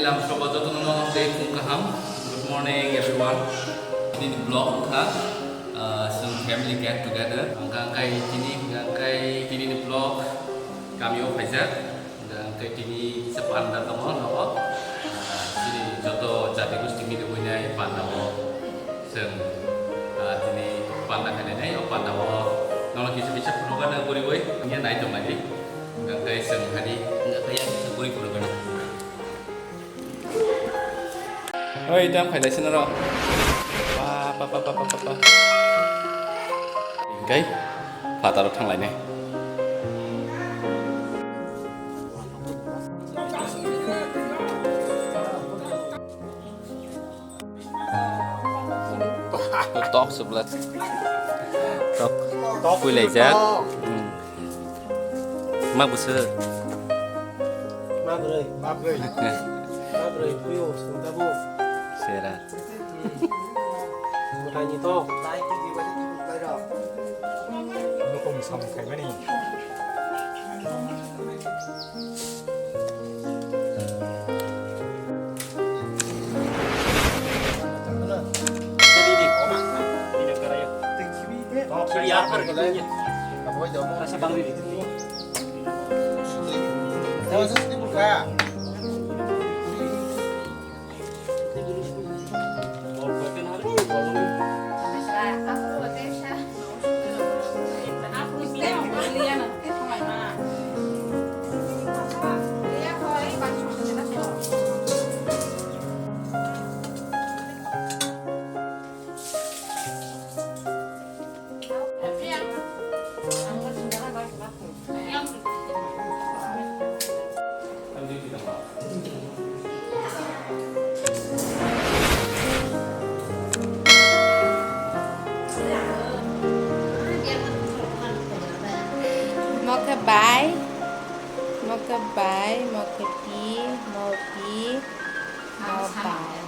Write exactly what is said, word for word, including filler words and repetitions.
Lam sobo jotono tei phung kaham. Good morning everyone. Tini vlog wngkha, uh, chwng family get together. Hwnkha hwnkhe tini, hwnkha hwnkhe tini ni vlog kamio phaijak. Hwnkha hwnkhe tini kisa panda tongo nogo. Uh, chini joto jati gosti milibui nai panda o. Chwng, ah, tini panda khainai, o panda o nono kisa kisa phunukgana guriwi, wngya nai tonglaidi. Hwnkhe chwng hani, hwnkhe yang kisa guri phunukgana. Oi, tam khailai sino ro. Pa, pa, pa. Hwnkhe phataro thanglainai. Tok se bwla. Tok. Tok. Pui lai jak. Tok. Hmm. Mak bwswk. Mak bwrwi. Mak bwrwi. Eh. Mak bwrwi pui o sung tabuk. Sera. Hmm. Bwthai ni tok. Nukhung samung khaimani. Mokhe bai, mokhe bai, mokhe pi, mo pi, mo bai.